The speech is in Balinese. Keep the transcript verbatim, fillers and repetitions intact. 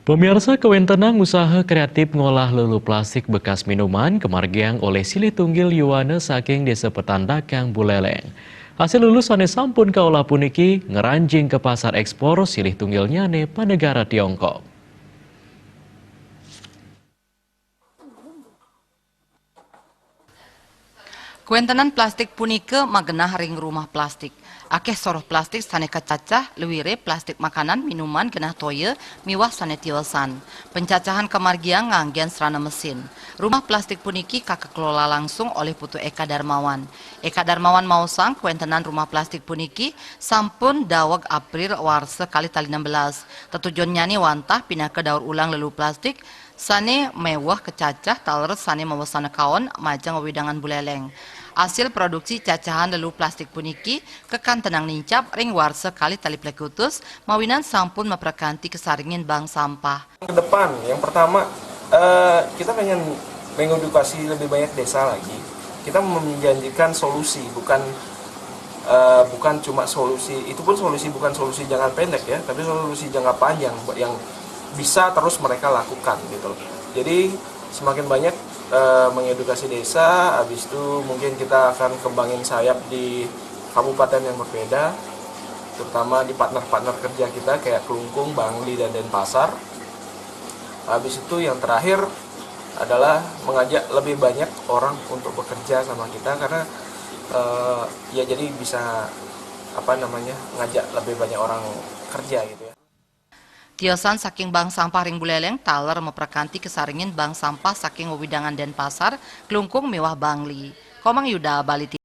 Pemirsa, kawéntenan usaha kreatif ngolah lelu plastik bekas minuman kamargiang oleh silih tunggil Yuwana saking Désa Petandakang, Buleleng. Hasil lelu sané sampun kaolah puniki ngranjing ka pasar ékspor silih tunggilnyané pa negara Tiongkok. Kawéntenan plastik punika magenah ring rumah plastik. Akéh soroh plastik sané kacacah, luiré plastik makanan, minuman, genah toya, miwah sané tiosan. Pencacahan kamargiang nganggén sarana mesin. Rumah plastik puniki kakelola langsung olih Putu Eka Darmawan. Eka Darmawan maosang kawéntenan rumah plastik puniki sampun daweg April warsa kalih tali enam belas. Tetujonnyané wantah pinaka daur ulang lelu plastik sané méweh kacacah taler sané mawasana kaon majeng wewidangan Buleleng. Asil produksi cacahan lelu plastik puniki kakantenang nincap ring warsa kalih tali plekutus mawinan sampun maprakanti kasaringin bank sampah. Ke depan, yang pertama, eh, kita pengen mengedukasi lebih banyak desa lagi. Kita menjanjikan solusi, bukan eh, bukan cuma solusi, itu pun solusi, bukan solusi jangka pendek ya, tapi solusi jangka panjang yang bisa terus mereka lakukan gitu loh. Jadi semakin banyak eh, mengedukasi desa, habis itu mungkin kita akan kembangin sayap di kabupaten yang berbeda, terutama di partner-partner kerja kita kayak Klungkung, Bangli, dan Denpasar. Habis itu yang terakhir adalah mengajak lebih banyak orang untuk bekerja sama kita karena eh, ya jadi bisa apa namanya ngajak lebih banyak orang kerja gitu ya. Tiosan saking bank sampah ring Buleleng taler maprakanti kasaringin bank sampah saking wewidangan Denpasar, Klungkung miwah Bangli. Komang Yuda, Bali.